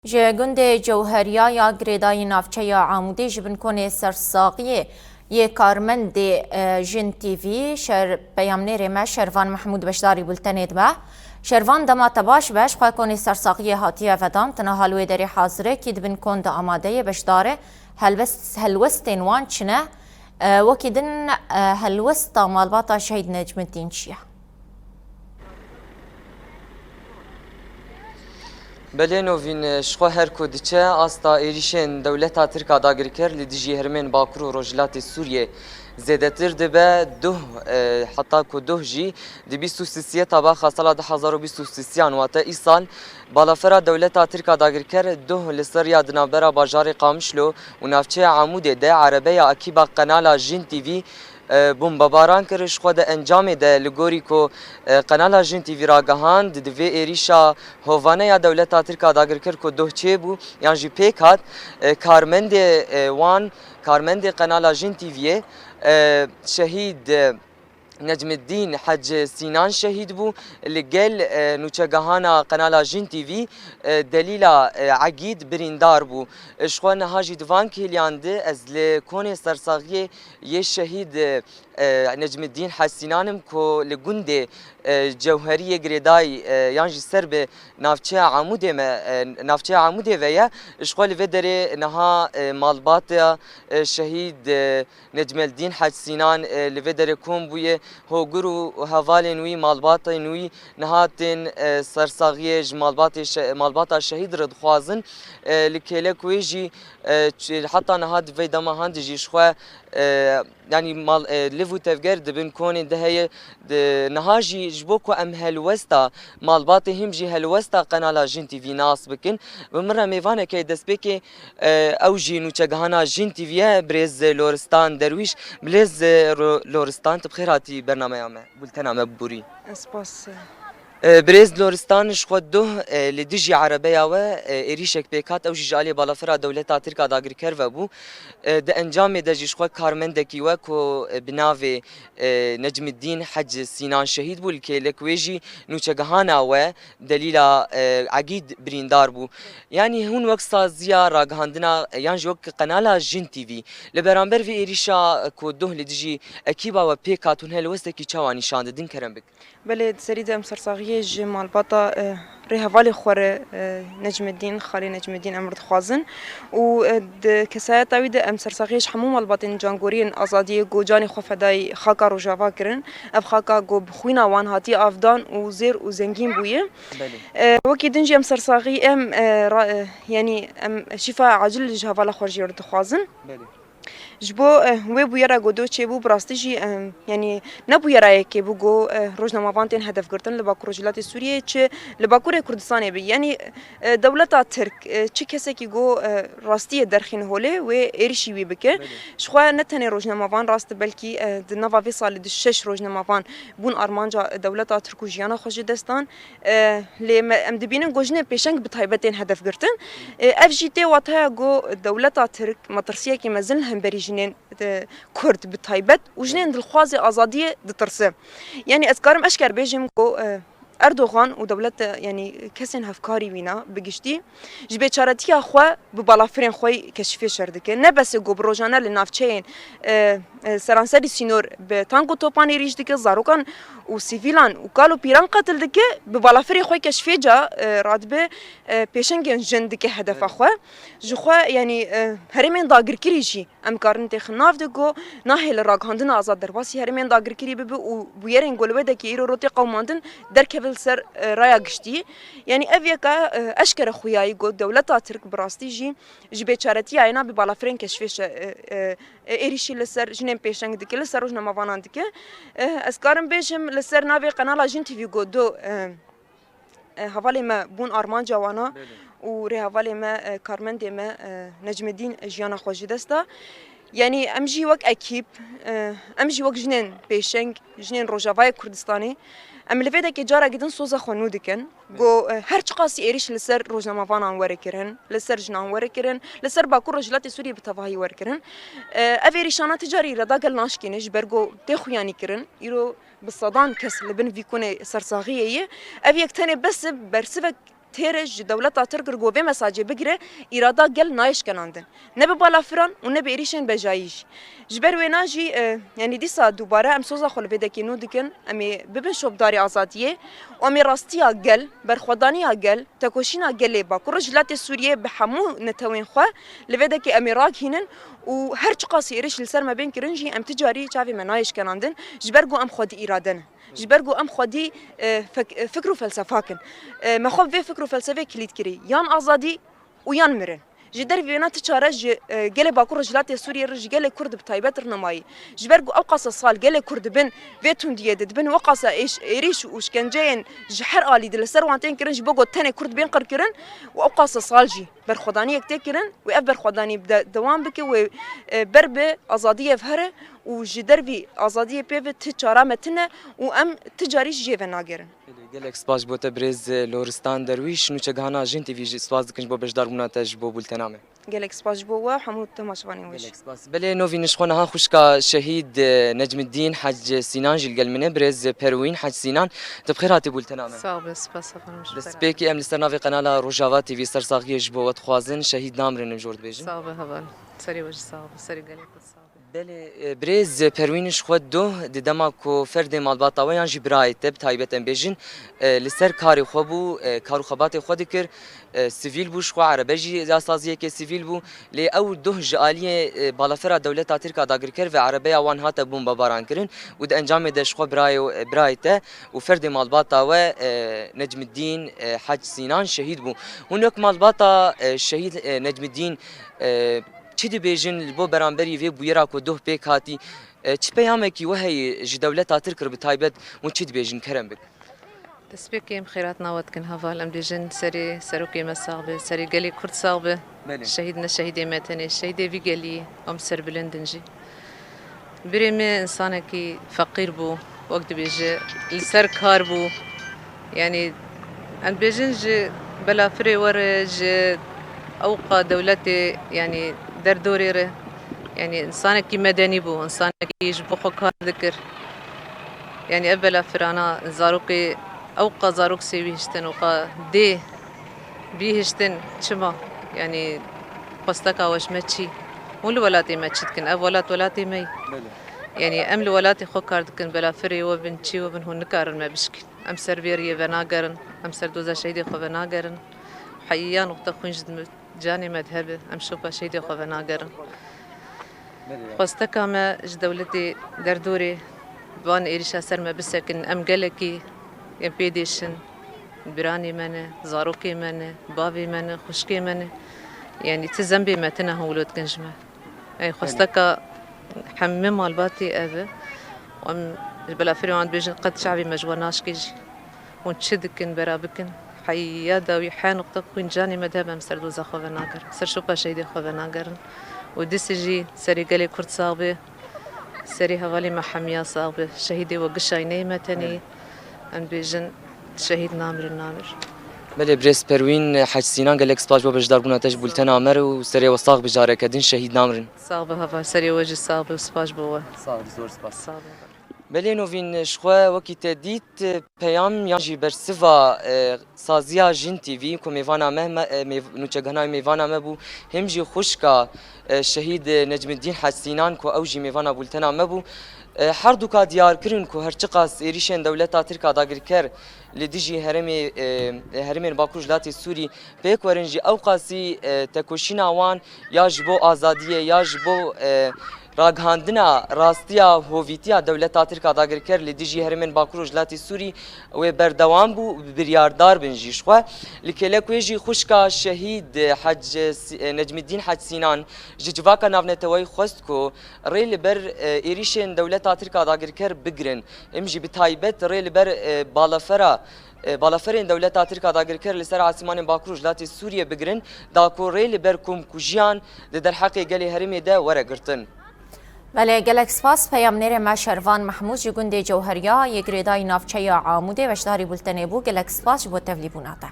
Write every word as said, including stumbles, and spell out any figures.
Ji gundê Cewheriya ya girêdayî navçeya Amûdê ji bin konê sersaxiyê yê karmendê, e, Jin T V, şer-, peyamnêrê me Şervan Mehmûd beşdarî bultenê dibe. Şervan, dema te baş be, ji xwe konê sersaxiyê hatiye vedan, tu niha li wê derê hazir e, kî di bin kon de amade ye beşdar e, helwest-, helwestên wan çi ne? E, wekî din, e, helwesta malbata Şehîd Necmiddîn çi ye? Belê Novîn, ji xwe her ku diçe, asta êrîşên dewleta Tirk a dagirker li dijî herêmên Bakur û Rojhilatê Sûriyê zêdetir dibe. Duh, e, heta ku duh jî di bîst û sisiyê Tebaxa sala du hazar û bîst û sisiyan, wate îsal, balafira dewleta Tirk a dagirker duh li ser ya di navbera bajarê Qamişlo û navçeya Amûdê de erebeya ekîba qenala Jin T V e, bombebaran kir. Ji xwe di encamê de, li gorî ku, e, qenala Jin T V ragihand, di vê êrîşa hovane ya dewleta Tirk a dagirker ku doh çêbû yan jî pêk hat, e, karmendê, e, wan, karmendê qenala Jin T V'yê, e, şehîd, e, Necmiddîn Hec Sînan şehîd bû. Li gel, e, nûçegehana qenala Jin T V, e, Delîla, e, Egîd birîndar bû. E, ji xwe niha jî di van kêliyan de ez li konê sersaxiyê yê şehîd, e, e, Necmiddîn Hec Sînan im ku li gundê, e, Cewheriyê girêdayî, e, yan jî ser bi navçeya Amûdê me, e, navçeya Amûdê ve ye. Ji xwe li vê derê niha, e, malbata, e, şehîd, e, Necmeldîn Hec Sînan, e, li vê derê kom bûye. Hogir û hevalên wî, malbatên wî niha tên, e, sersaxiyê ji malbatê şe-, malbata şehîd re dixwazin. E, li kêlek wê jî, e, ç-, heta niha di vê dema han de jî ji xwe, e, yanî mal, e, liv û tevger di bin konên de heye. Di, niha jî ji bo ku em helwesta malbatê him jî helwesta qenala Jin T V nas bikin, bi min re mêvanekê destpêkê, e, ew jî nûçegihana Jin T V ye, birêz Loristan Derwîş. Birêz Ro-, Loristan, tu bi xêr hatî bernameya me, bultena me biborî. Ez spas. E, birêz Loristan ji xwe doh, e, li dijî erebeya we, e, êrîşek pêk hat, ew jî ji aliyê balafira dewleta Tirk a dagirker ve bû. E, di encamê de jî ji xwe karmendekî we ku, e, bi navê, e, Necmiddîn Hec Sînan şehîd bû, li kêlek wê jî nûçegihana we Delîla, e, Egîd birîndar bû. Yanî hûn wek saziya ragihandina, e, yan jî wek qenala Jin T V li beramber vê êrîşa, e, ku doh li dijî ekîba we pêk hat, hûn helwestekî çawa nîşan didin, kerem bik? Belê, di serî de em sersaxiyê ji malbata, e, rêhevalê xwe re, e, Necmiddîn, xalê Necmiddîn em re dixwazin û, e, di kesayeta wî de em sersaxiyê ji hemû malbatên cangoriyên azadiyê ku canê xwe fedayî xaka Rojava kirin. Ev xaka ku bi xwîna wan hatiye avdan û zêr û zengîn bûye. Belê. E, wekî din jî em sersaxî em, e, ra-, e, yanî em şîfa acil ji hevala xwe jî re dixwazin. Belê. Ji bo, eh, wê bûyera ku do çêbû, bi rastî jî, eh, yanî ne bûyera yekê bû ku, eh, rojnamevan tên hedef girtin li Bakur Rojhilatê Sûriyeyê, çi li Bakurê Kurdistanê be. Yanî, eh, dewleta Tirk, eh, çi kesekî ku, eh, rastiyê derxîne holê, wê êrişî wî bike. Belê. Ji xwe ne tenê rojnamevan rast, belkî, eh, di nava vê salê de şeş rojnamevan bûn armanca dewleta Tirk û jiyana xwe ji dest dan. E, lê me, em dibînin ku jinên pêşeng bi taybet tên hedef girtin. E, ev jî tê wataya ku dewleta Tirk metirsiyekî mezin li hemberî jinên, e, Kurd bi taybet û jinên dilxwazê azadiyê ditirse. Yanî ez karim eşker bêjim ku, e, Erdogan û dewlet, e, yanî kesên hevkarî wîna bi giştî ji bêçaretiya xwe bi balafirên xwe keşifê şer dike. Ne bes e ku bi rojane li navçeyên, e, e, seranserî sînor bi tank û topan êrîş dike, zarokan û sivîlan û kal û pîran qetil dike, bi balafirê xwe keşifê ca, e, radibe, e, pêşengên jin dike hedefa xwe. Ji xwe, yanî, e, herêmên dagirkirî jî em karin têxin nav de ku nahêle ragihandina azad derbasî herêmên dagirkirî bibe û bûyerên ku li wê dekê îro rotê qewimandin derkeve li ser, e, raya giştî. Yanî ev yeka, e, eşkere xuyayî ku dewleta Tirk bi rastî jî ji bêçaretiya êna bi balafirên keşifê şe-, e, e, e, êrîşî li ser jinên pêşeng dike, li ser rojnamavanan dike. E, ez karim bêjim li ser navê qenala Jin T V ku du, e, e, hevalê me bûn armanca wana Belê. û rêhevalê me, e, karmendê me, e, Necmiddîn jiyana xwe ji dest da. Yanî em jî wek ekîp, e, em jî wek jinên pêşeng, jinên Rojavayê Kurdistanê, em li vê dekê carekî din soza xwe nû dikin. Ku, e, her çiqasî êrîş li ser rojnamavanan were kirin, li ser jinan were kirin, li ser Bakur Rojhilatê Sûriyê bi tevahî were kirin. E, ev êrîşana ti carî reda gel naşkîne, ji ber ku tê xuyanî kirin. Îro bi sedan kes li bin vî konê sersaxiyê ye. Ev yek tenê bes e, bersivek têr e ji dewleta Tirk re ku vê mesajê bigire, îrada gel nayê şkenandin. Ne bi balafiran û ne bi êrîşên bejayî jî. Ji ber wêna jî, e, yanî dîsa dubare em soza xwe li vê dekê nû dikin, em ê bibin şopdarê azadiyê û em ê rastiya gel, berxwedaniya gel, tekoşîna gelê Bakur Rojhilatê Sûriyê bi hemû netewên xwe li vê dekê em ê ragihînin û her çiqasî êrîş li ser me bên kirin jî em ti carî çavê me nayê şkenandin, ji ber ku em xwedî îrade ne. Ji ber ku em xwedî, e, fek-, e, fikr û felsefa kin. E, me xwe bi vê fikr û felsefê kilît kirî. Yan azadî û yan mirin. Ji dervî wêna ti çare ji, e, gelê Bakur Rojhilatê Sûriyê re, ji gelê Kurd bi taybet re nemayî. Ji ber ku ew qasa sal gelê Kurd dibin vê tundiyê de, dibin wê qasa êş-, êrîş û şkenceyên ji her alî de li ser wan tên kirin, ji bo ku tenê Kurd bên qirkirin û ew qasa sal jî berxwedaniyek tê kirin û ev berxwedanî bi de-, dewam bike wê, e, ber bi azadiyê ve here û ji dervî azadiyê pê ve ti çara me tune û em ti carî ji jê ve nagerin. Gelek spas ji bo te birêz Loristan Derwîş, nûçegihana Jin T V jî spas dikin ji bo beşdarbûna te ji bo bultena me. Gelek spas ji bo we û hemû temaşevanên we jî. Gelek spas. Belê Novîn, ji xwe niha xwişka şehîd, e, Necmiddîn Hec Sînan jî li gel min e, birêz Perwîn Hec Sînan. Tu bi xêr hatî bultena me. Sax be, spas hevalî min ji xwe re. Destpêkî em li ser navê qenala Rojava T V sersaxiyê ji bo we dixwazin. Şehîd namirin em ji we re dibêjin. Sax be heval. Serê we jî sax be, serê gelê Kurd sax be. Belê, e, birêz Perwîn ji xwe doh di dema ku ferdê malbata we yan jî birayê te bi taybet em bêjin, e, li ser karê xwe bû, e, kar û xebatê xwe dikir, e, sivîl bû ji xwe, erebe jî ya saziyeke sivîl bû. Lê ew doh ji aliyê, e, balafira dewleta Tirk a dagirker ve erebeya wan hate bombebaran kirin û di encamê de ji xwe birayê, e, birayê te û ferdê malbata we, e, Necmiddîn, e, Hec Sînan şehîd bû. Hûn wek malbata, e, şehîd, e, Necmiddîn, e, çi dibêjin li bo beramberî vê bûyera ku doh pêk hatî? E, çi peyamekî we heye ji dewleta Tirk re bi taybet hûn çi dibêjin? Kerem bik. Destpêkê em xêratna we dikin heval. Em dibêjin serê serokê me sax be, serê gelê Kurd sax be. Belê. Şehîd ne şehîdê me tenê, şehîdê vî gelî em serbilind in jî. Birê me însanekî feqîr bû, wek dibêje, li ser kar bû. Yanî em dibêjin ji belafirê we re, ji ewqa dewletê, yanî derdorê re, yanî însanekî medenî bû, însanekî ji bo xwe kar dikir. Yanî ev belafirana zarokê, ewqa zarok sêwî hiştin, ewqa dê bî hiştin, çima? Yanî xwesteka we ji me çi? Hûn li welatê me çi dikin? Ev welat welatê me ye. Belê. Yanî em li welatê xwe kar dikin, belafirê we bin, çî we bin, hûn nikarin me bişkin. Em ser vê riyê venagerin, em ser doza şehîdê xwe venagerin. Heyiya nuqte xwîn ji canê me de hebe, em şopa şehîdê xwe venagerin. Belê. Xwesteka me ji dewletê derdorê van êrîşa ser me bisekin, em gelekî em pê dêşin, biranê me ne, zarokê me ne, bavê me ne, xwişkê me ne. Yanî ti zembê me tine hûn wilo dikin ji me. Ey, xwesteka hemî malbatê ev e. Em ji belafirê wan dibêjin, qet çavê me ji we naşkê jî. Hûn çi dikin, bera bikin. Heya dawî he nuqte xwîn canê me de hebe, em ser doza xwe venagerin. Ser şopa şehîdê xwe venagerin. Û dîsê jî serê gelê Kurd sax be. Serê hevalê me hemiya sax be. Şehîdê we gişayî neyê me tenê. Em dibêjin, şehîd namir, namir. Belê, birêz Perwîn Hec Sînan, gelek spas bo beşdarbûna te ji bultena me re û serê we sax be careke din, şehîd namirin. Sax be heval, serê we jî sax be û spas bo we. Sax be, zor spas. Sax be heval. Belê Novîn, ji xwe wekî te dît, peyam yan jî bersiva, e, saziya Jin T V ku mêvana me, me, e, mêv-, nûçegihana mêvana me bû, him jî xwişka, e, şehîd Necmiddîn Hec Sînan ku ew jî mêvana bultena me bû. E, her duka diyar kirin ku her çiqas êrîşên dewleta Tirk a dagirker li dijî herêmê, e, herêmên Bakur Rojhilatê Sûrî pêk werin jî, ewqasî, e, tekoşîna wan ya ji bo azadiyê, ya ji bo, e, ragihandina rastiya hovîtiya dewleta Tirk a dagirker li dijî herêmên Bakur Rojhilatê Sûrî wê berdewam bû, biryardar bin jî ji xwe. Li kêlek wê jî xwişka şehîd Hec, e, Necmiddîn Hec Sînan ji civaka navneteweyî xwest ku rê li ber, e, êrîşên dewleta Tirk a dagirker bigirin. Em jî bi taybet rê li ber, e, balafira, e, balaferên dewleta Tirk a dagirker li ser asîmanên Bakur û Rojhilatê Sûriyê bigirin, da ku rê li ber komkujiyan di derheqê gelê herêmê de were girtin. Belê, gelek spas. Peyamnêrê me Şervan Mehmûd ji gundê Cewheriya yê girêdayî navçeya Amûdê beşdarî bultenê bû. Gelek spas ji bo tevlîbûna te.